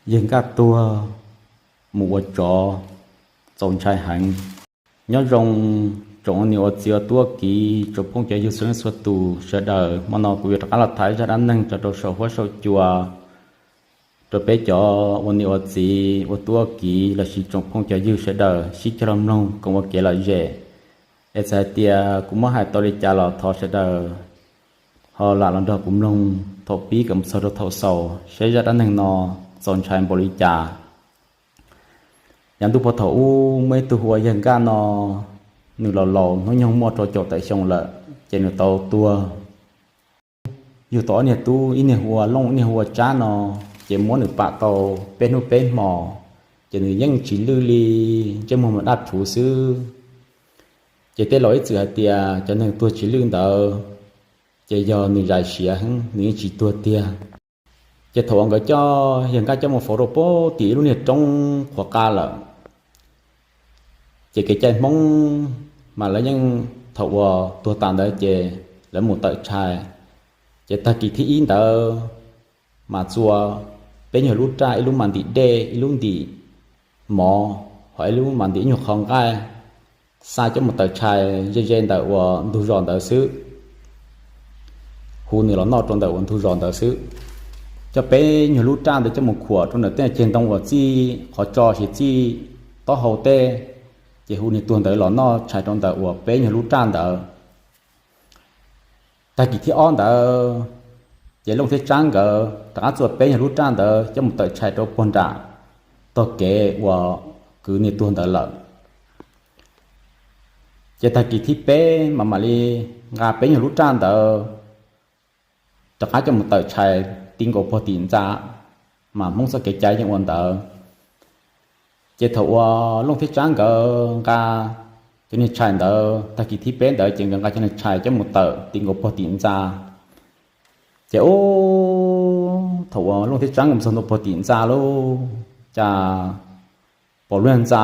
Yawg Nkaj tuag mus ua tsov, txaus ntshai heev. Nyob zoo tsoom ua niam ua txiv ua tub ua kiv, tsoom phooj cov ywg txhua leej txhua tus sawv daws. Hmo no kuv yuav rov qab los tham zaj dab neeg tso rau saum huab saum cua rau peb cov ua niam ua txiv ua tub ua kiv lossis tsoom phooj cov ywg sawv daws sib cog los mloog koom ua kev lom zem. Es txawm hais tias kuv muab hais tau li cas los thov sawv daws ho lam los nrog kuv mloog thaum pib kom txog rau thaum xaus saib zaj dab neeg no txaus ntshai npaum li cas. Yav ntuj puag thaum ub muaj ib tug hu ua Yawg Nkaj no, nws los laus hnub nyoog muaj rau caum tawm xyoo lawm ces nws tau tuag. Yug tau ob niag tub, ib niag hu ua Looj, ib niag hu ua Tsab no, ces muab nws pam tau peb hnub peb hmo, ces nws yeej tsis lwj li, ntsej muag mas daj rhuv xwb. Ces tej laus ib txwm hais tias cov neeg tuag tsis lwj ntawd ces yog nws zais siav heev, nws yeej tsis tuag tiag. Ces thaum uas nkawd coj Yawg Nkaj coj mus faus rau puag tim ib lub niag roob qhuav qa lawm, ces kev cai Hmoob mas lawv yeej, thaum uas tuag tas ntawd ces lawv mus tawm tshais. Ces tag kis thib ib ntawd mas txua peb nyuag lub raj, ib lub mas ntim dej, ib lub ntim mov, ho ib lub mas ntim ib nyuag qho nqaij, xa coj mus tawm tshais ze ze ntawm uas ntug zos ntawd xwb. Hu nws los noj rau ntawm uas ntug zos ntawd xwb. Coj peb nyuag lub raj ntawd coj mus khuam rau ntawm tej ceg ntoo uas txij qhov tso ces txij taub hau tej, ces hu niag tuag ntawd los noj tshais rau ntawm uas peb nyuag lub raj ntawd. Tag kis thib ob ntawd, ces Looj thiab Tsab nkawd rov qab txua peb nyuag lub raj ntawd coj mus tawm tshais rau puag nram tog kev uas kwv niag tuag ntawd lawm. Ces tag kis thib peb mas mam li nqa peb nyuag lub raj ntawd rov qab coj mus tawm tshais ti nkaus puag tim ntxa, mas Hmoob txoj kev cai yeej ua ntawd. Ces thaum uas Looj thiab Tsab nkawd nqa cov niag tshais ntawd, tag kis thib peb ntawd ces nkawd nqa cov niag tshais coj mus tawm ti nkaus puag tim ntxa. Ces ub, thaum uas Looj thiab Tsab nkawd mus txog ntua puag tim ntxa lauj, cas pom lub ntxa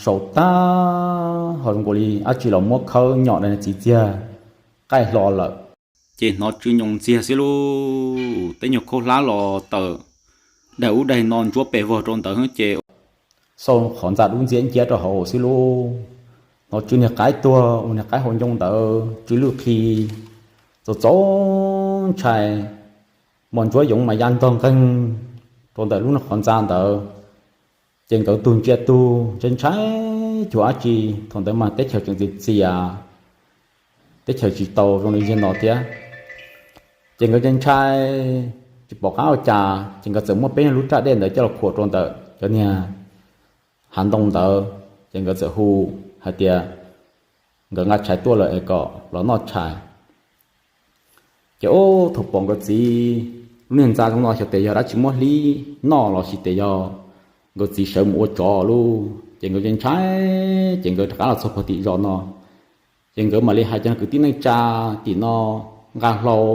saum tag ho zoo nkaus li dab tsi los muab khawb nyom daim txiv txiag qaij hlo lawm. Ces hnov tsw nyoos ntxiag xwb lauj, tej nyuag khaub hlab los tawm daim ub daim no ntsuab pes vog rau ntawd ces xauj qhov ntxa dub ntxiab nciab rau hauv xwb lauj. Hnov tsw niag qaib tuag uas niag qaib hauv ncoo ntawd tsw lwj qhi, txaus txaus ntshai, mos ntsuab yoov mas ya ntog nqeeg rau ntawm lub qhov ntxa ntawd. Ces nkawd tug ntsia tug ntshai ntshai cuag dab tsi. Thaum ntawd mas teb chaws tseem txias txias, teb chaws tsis tau zoo li zaum no thiab. Ces nkawd ntshai ntshai tsis pom qab ua cas, ces nkawd txawm muab peb nyuag lub raj dej ntawd coj los khuam rau ntawm cov niag hav ntoo ntawd, ces nkawd txawm hu hais tias nkawd nqa tshais tuaj lawm es kom los noj tshais. Ces ub, thaum pom nkawd txiv lub niag ntxa zoo no xyov tes yog dab tsi muab hlib noj los sis tes yog nkawd txiv sawv mus ua tsov lauj. Ces nkawd ntshai ntshai, ces nkawd rov qab los txog puag tim zos no, ces nkawd mam li hais cov kwv tij neej tsa tim no nqa hlau,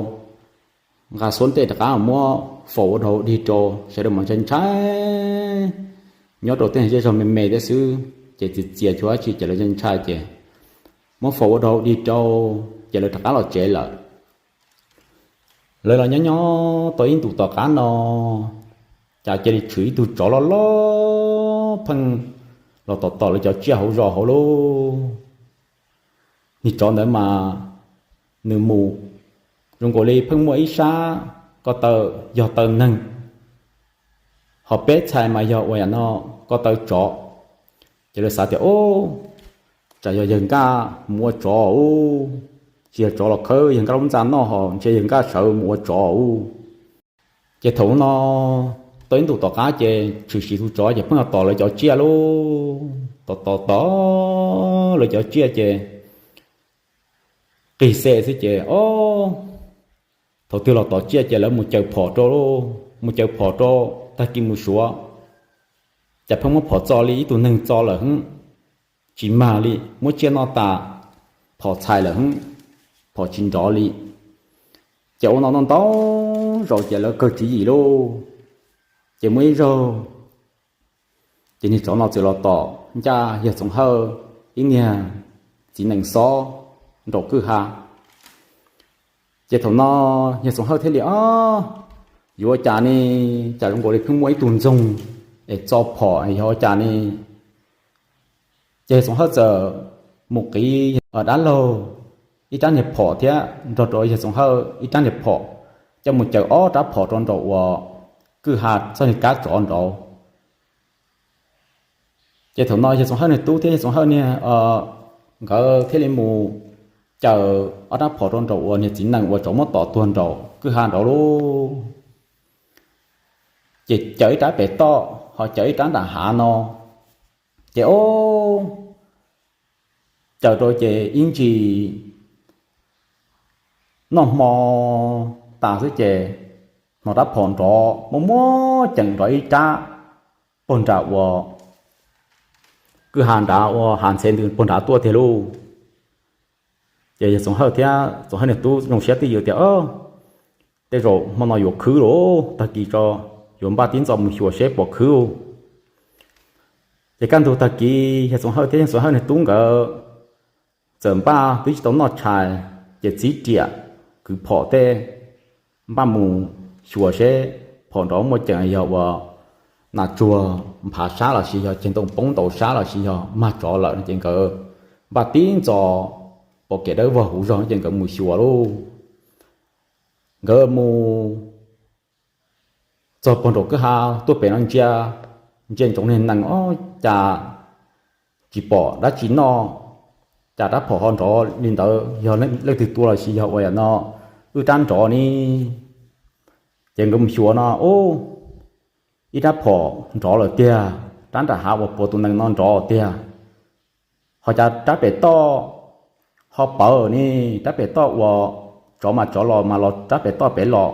nqa xuab ntej rov qab muab faus ua dog dig rau, sawv daws mas ntshai ntshai, nyob rau tej zej zog me me thiab xwb, ces txias txias cuag dab tsi ces lawv ntshai ntshai ces muab faus ua dog dig rau, ces lawv rov qab los tsev lawm. Lawv los nyob nyob tau ib ntus tom qab no, cas cia li tshwm ib tug tsov loj loj pheej los tom tom lawv cov tsiaj hauv zos hauv lauj. Niag tsov ntawd mas nws mus zoo nkaus li pheej muaj ib sab ko taw yog taw neeg, ho peb txhais mas yog ua yam no ko taw tsov. Ces lawv xav tias, ub, tsam yog yawg Nkaj mus ua tsov ub, tsis yog tsov los khawb yawg Nkaj lub ntxa noj ho ntshe yawg Nkaj sawv mus ua tsov ub. Ces thaum no tau ib ntus tom qab ces tshwm sim tus tsov ces pheej los tom lawv cov tsiaj lauj, tom tom tom lawv cov tsiaj ces qig xe xwb ces, o, thaum twg los tom tsiaj ces lawv mus caws phom rau, mus caws phom rau, tag kis mus suav, cas pheej muab phom txo li ib tug neeg txo lawm heev, tsis mag li, muab tsiaj noj tas, phom txhais lawm heev, phom tsis nrov li. Ces ua no ntau ntau zaus ces lawv kawg tswv yim lauj. Ces muaj ib zaug, ces niag tsov no txawm los tom ncaj yawg Txoov Hawj ib niag txiv nees xob nraum kwj ha. Ces thaum no yawg Txoov Hawj thiaj li, o, yuav ua cas ne, cas zoo nkaus li pheej muaj ib tug ntxoog es txo phom yog ua cas ne. Ces Txoov Hawj txawm mus qiv dab laug ib rab niag phom thiab nrog rau yawg Txoov Hawj ib rab niag phom, coj mus caws ob rab phom rau nraum uas kwj ha txoj niag kab tsov nraud. Ces thaum no yawg Txoov Hawj niag tub thiab yawg Txoov Hawj niag, nkawd thiaj li mus caws ob rab phom rau nraum uas niag txiv nees uas tsov muab tom tuag nraum kwj ha nraud lauj. Ces caws ib rab pem toj ho caws ib rab nram hav no, ces o, caws rau ces ib ntsis noj hmo tas xwb ces hnov rab phom nrov muaj muab ceem nrov ib rab puag nram uas kwj ha nrad uas hav ntxhe ntws puag nrad tuaj tiag lauj. Ces yawg Txoov Hawj thiab Txoov Hawj niag tub zoo siab twj ywm tias, Tej zaum hmo no yuav khwv lauj, tag kis tso yuav npaj tib ntxov mus xyuas seb puas khwv. Ces kaj ntug tag kis yawg Txoov Hawj thiab yawg Txoov Hawj niag tub nkawd txawm npaj twb tsis tau noj tshais, ces txib riam kwv phom tej npaj mus xyuas seb phom nrov muaj ceem yog uas nas tsuag nphav sab los sis yog ceg ntoo poob ntaus sab los sis yog mag tsov lawm no ces nkawd npaj tib ntxov pom kev dawb vog huv zog ces nkawd mus xyuas lauj. Nkawd mus txog puag nraum kwj ha tuaj pem no ntsia, ntsia ntsoov niag nees ob cas tsis pom dab tsi noj, cas rab phom ho nrov li ntawd yog leej twg tua los sis yog ua yam no wb rab nrov ni. Ces nkawd mus xyuas no ub, ib rab phom nrov lawm tiag, rab nram hav uas puag tus nees no nrov tiag. Ho cas rab pem toj ho pawv ni, rab pem toj uas tsov mas tsov los mas los rab pem toj pem los.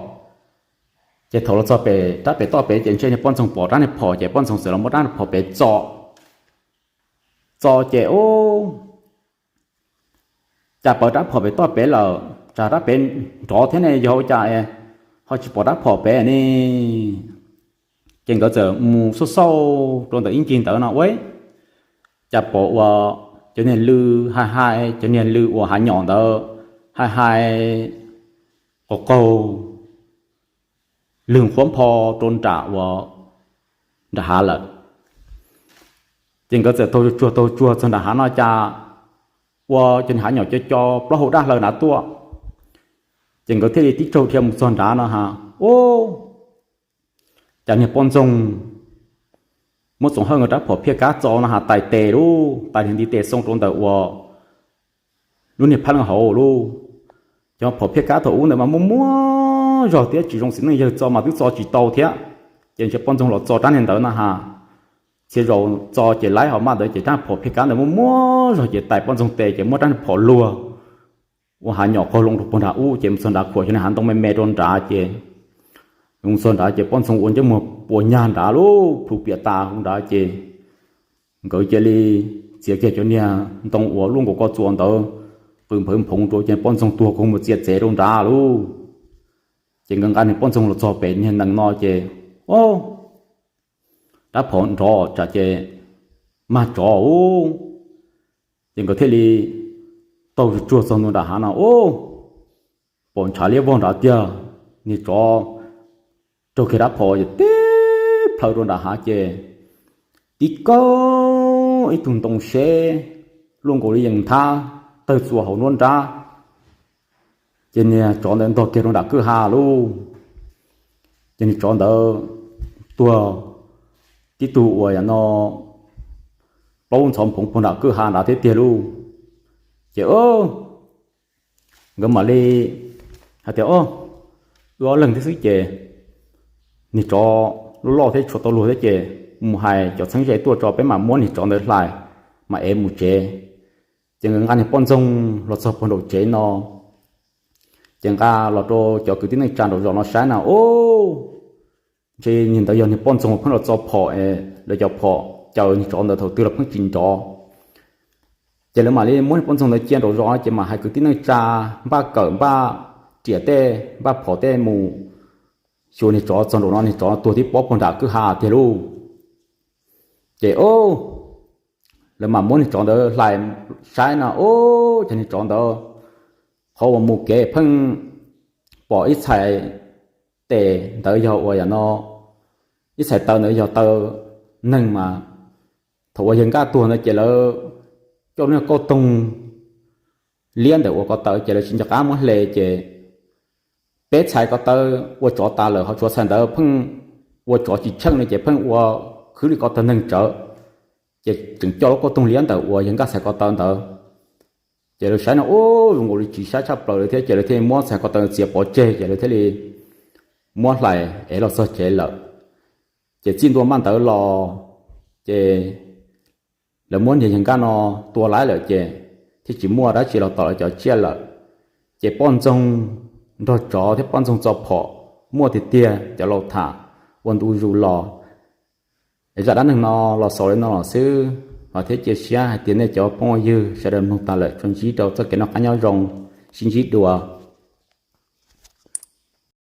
Ces thaum los txog pem rab pem toj pem ces ntshe niag poj ntxoog pom rab niag phom ces poj ntxoog txawm los muab rab niag phom pem txo, txo ces ub, cas pawv rab phom pem toj pem lawm, tsam rab pem nrov thiab ne yog ua cas ho tsis pom rab phom pem ne. Ces nkawd txawm mus xauj xauj rau ntawm ib ncig ntawd no ua cas pom uas cov niag lw hais hais, cov niag lw uas hav nyom ntawd hais hais qaug qaug lwg nqhuab npho rau nram uas nram hav lawm. Ces nkawd txawm taug tsuag taug tsuag txog nram hav no cas ua cov niag hav nyom co co plaub hau daj hlaws nrad tuaj. Ces nkawd thiaj li tib tsaug dhia mus txog nrad no ha, ub, cas niag poj ntxoog muab Txoov Hawj nkawd rab phom phiaj kab txo no ha tais tes lauj, tais niag ntiv tes xoo rau ntawm uas lub niag phab leej hauv lauj. Cov phom phiaj kab thaum ub ntawd mas muaj muaj zog thiab tsis zoo txiv neej yawg txo mas twb txo tsis tau thiab. Ces ntshe poj ntxoog los txo rab niag ntawd no ha, txhia zaus txo ces laib ho maj ntawd ces rab phom phiaj kab ntawd muaj muaj zog ces tais poj ntxoog tes ces muab rab niag phom luag ua hav nyom qaug loo rau puag nrad ub ces mus txog nrad khuam cov niag hav ntoo me me rau nrad ces mus txog nrad ces poj ntxoog ua ntsej muag puas nyag nrad lauj, plhu piam tas hauv nrad ces nkawd cia li txiav kiag cov niag ntoo uas luaj nkaus ko txuas ntawd qw nphawv nphoov rau ces poj ntxoog tuag koog mus txiav txev rau nrad lauj. Ces nkawd nqa niag poj ntxoog los txog pem niag nees no ces, o, rab phom nrov tsam ces mag tsov ub. Ces nkawd thiaj li taug tsuag tsuag txog ntua nram hav no ub, pom ntshav liab vog nrad tiag. Niag tsov raug kiag rab phom ces tib plhaw rau nram hav ces tib kaug ib tug ntoo seb luaj nkaus li yees nthab tawg txua hauv nruab nrab. Ces niag tsov ntawd ntog kiag rau nram kwj ha lauj. Ces niag tsov ntawd tuag tib tug uas yam no plaub ntxhov nphoov puag nram kwj ha nrad thiab tiag lauj. Ces nkawd mam li hais tias, o, wb ob leeg thiab xwb ces niag tsov loj loj thiab tshuav tau luag thiab ces mus hais cov txheeb ze tuaj tso peb mam muab niag tsov ntawd hlais, mam ev mus tsev. Ces nkawd nqa niag poj ntxoog los txog puag nraum tsev no, ces nqa los rau cov kwv tij neej tsa nraum zos no saib na, o, ntshe niag ntawd yog niag poj ntxoog pheej los txo phom, lawv cov phom caws niag tsov ntawd thaum twg los pheej tsis nrov. Ces lawv mam li muab niag poj ntxoog ntawd cia nraum zos ces mam hais kwv tij neej tsa npaj kawm npaj riam tej npaj phom tej mus xyuas niag tsov txog nraum no niag tsov tuag tib pob puag nram kwj ha tiag lauj. Ces o, lawv mam muab niag tsov ntawd hlais saib na, o, ces niag tsov ntawd qhov uas mus kev pheej pom ib txhais tes ntawd yog uas yam no, ib txhais taw ntawd yog taw neeg mas thaum uas yawg Nkaj tuag ntawd ces lawv coj lub kauj toog liab ntawm ua ko taw ces lawv tsis nco qab muab hle ces peb txhais ko taw ua tsov tas lawm ho tshuav txhais ntawd pheej ua tsov tsis tsheej li ces pheej ua khwb li ko taw neeg tsawv. Ces tseem coj lub kauj toog liab ntawm uas yawg Nkaj txhais ko taw ntawd. Ces lawv saib no ub zoo nkaus li tsis saib tshaj plaws li thiab ces lawv thiaj muab txhais ko taw txiav pov tseg ces lawv thiaj li muab hlais es los txog tsev lawm. Ces txij ntua npaj ntawd los ces lawv muab niag yawg Nkaj no tua laib lawm ces thiaj tsis muaj dab tsi los tom lawv cov tsiaj lawm. Ces poj ntxoog nrog tsov thiab poj ntxoog txo phom muaj tiag tiag cov laus tham ua ntu zus los. Es zaj dab neeg no los xaus li no los xwb, vam thiab cia siab hais tias nej cov phooj ywg sawv daws mloog tas lawm tsuas ntsib rau txoj kev noj qab nyob zoo, sib ntsib dua.